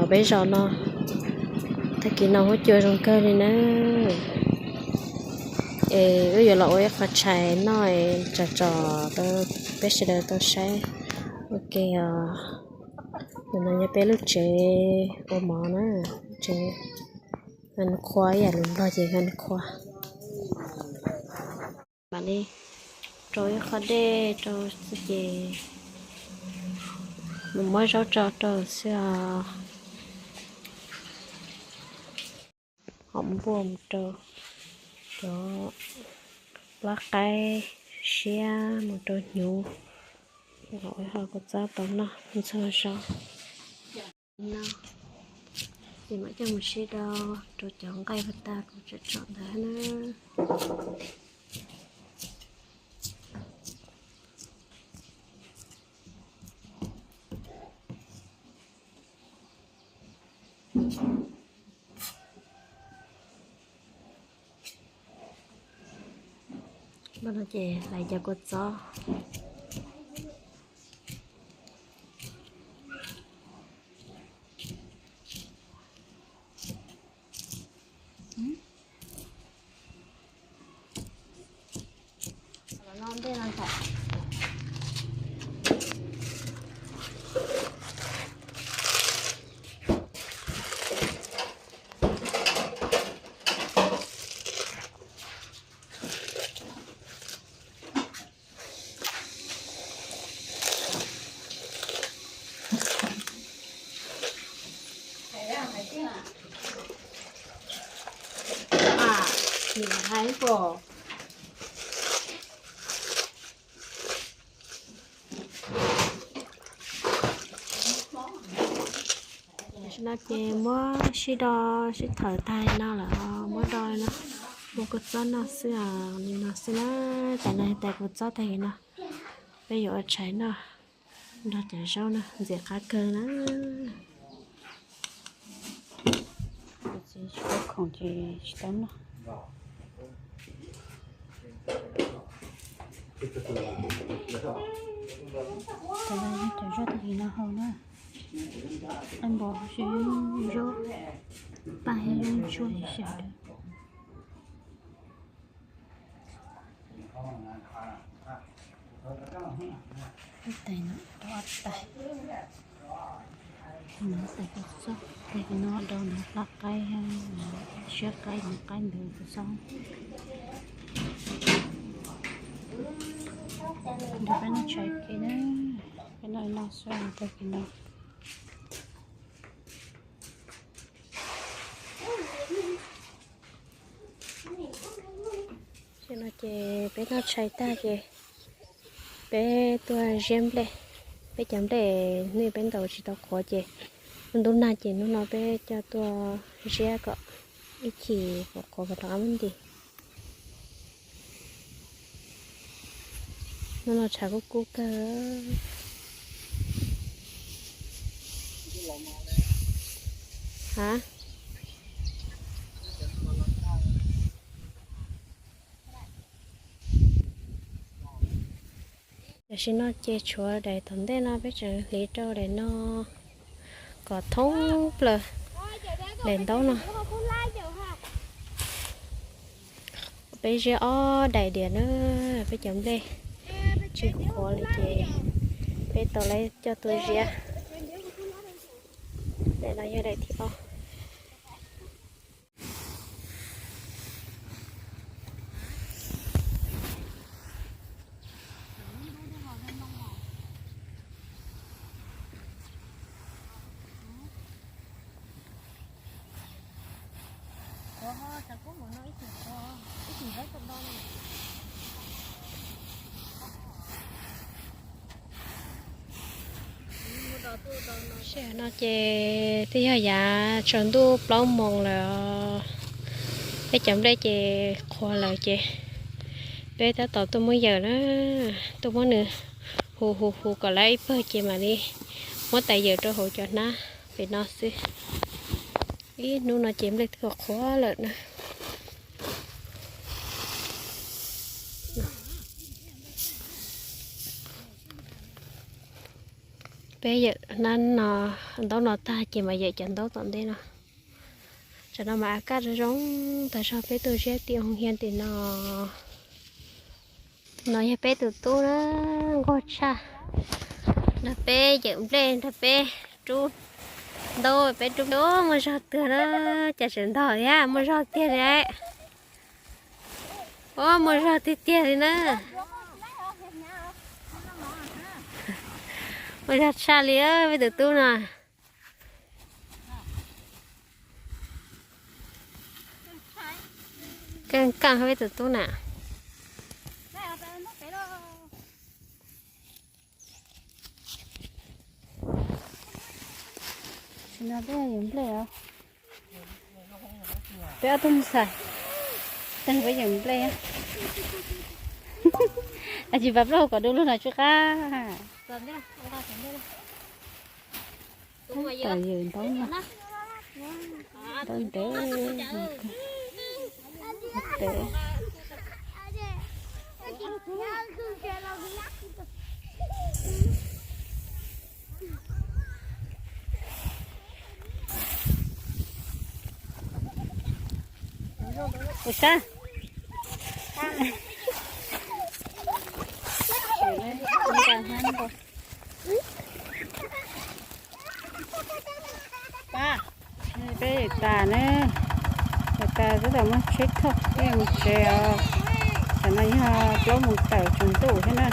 Peb zos no tag kis no huab cua zoo kawg li na. Es wb yuav los ua ib qho tshais noj es tsom tsom peb sawv daws tau saib ua ke os. Ntawm no yog peb lub tsev ua mov na, lub tsev nqhua ib yam li Nplog ces nqhua. Mam li rau ib qho dej rau xwb ces mus muab zaub tso rau xwb os. Hom npuaj mus rau cov plab qaib siab mus rau hnyuv, los ua ho kua txob tau noj ntxuag zaub. No ces mam coj mus sib do rau cov nqaij pas tas kuv tsom tsom ntawd na. Npaj no ces lawv cov kua txob. Tam sim no ces muab sib do sib thawm tag li no lawm, muab do li no, ua kua txob noj xwb os, li no xwb na. Tam no tais kua txob tag li no, peb yuav ua tshais noj nrog cov zaub no ntxim qab kawg na. Tsis tau khoom ces tsis tau noj. Cov no yog cov zaub tag li no hau na. Qaib npua, zaub paj, zaub ntsuab sawv daws. Tais no rau ob tais, tais kua txob, tais no do no hlab qaib, siab qaib, no qaib ntawd kua txob. Nrog peb noj tshais ke na, peb noj noj xwb tag kis no. Tam no ces peb noj tshais tag ces peb tuaj ziab nplej. Peb cov nplej nej peb ntaus tsis tau qhuav ces hnub ntuj nag ces hnub no peb coj tuaj ziab kom ib chim qhuav qhuav kom rov qab muab ntim. Hnub no tshav kub kub kawg. Ha? Tam sim no ces tshuav daim tom ntej no peb tseem hliv rau daim no kom thoob plaws daim ntaub no. Peb ziab ob daim diam na, peb cov nplej tsis qhuav li ces peb tau lawv coj tuaj ziab. Daim no yog daim thib ob. Sij hawm no ces twb yog yav tsaus ntuj plaub moos lawm. Peb cov nplej ces qhuav lawm ces peb tab tom tuaj muab yawm na, tuaj muab nws hu hu hu kom lawv ib pawg ces mam li muab tais yawm rau hauv cov hnab pem no xwb. Ib hnub no ces nplej twb qhuav lawm na. Peb yawm hnab no, ntaub no tag ces mas yawm cov ntaub tom ntej no. Tsam no mas av kaj zoo zoo, tas zog peb tuaj ziab tim hoos hias tim no. No yog peb tus tub na, nquag tshaj, nrog peb yawm nplej, nrog peb rub ntaub, peb rub nplej. Muaj zog tiag na, cas tseem ntog thiab, muaj zog tiag li. Muaj zog tiag tiag li na. Muaj zog tshaj li peb tus tub no. Keej keej peb tus tub na. Tam sim no peb yawm nplej os. Peb ob tug ntxhais, peb yawm nplej. Tsis pas plaub hau kom du lug los tsw qab. Tawm yawm ntaub no, ntaub ntev, ntev. Ua sab. Peb yawm tas na, yawm tas tab tom muab tsheb thauj peb yuav mus tsev os. Tam no yog plaub moos tawm tsaus ntuj thiab na.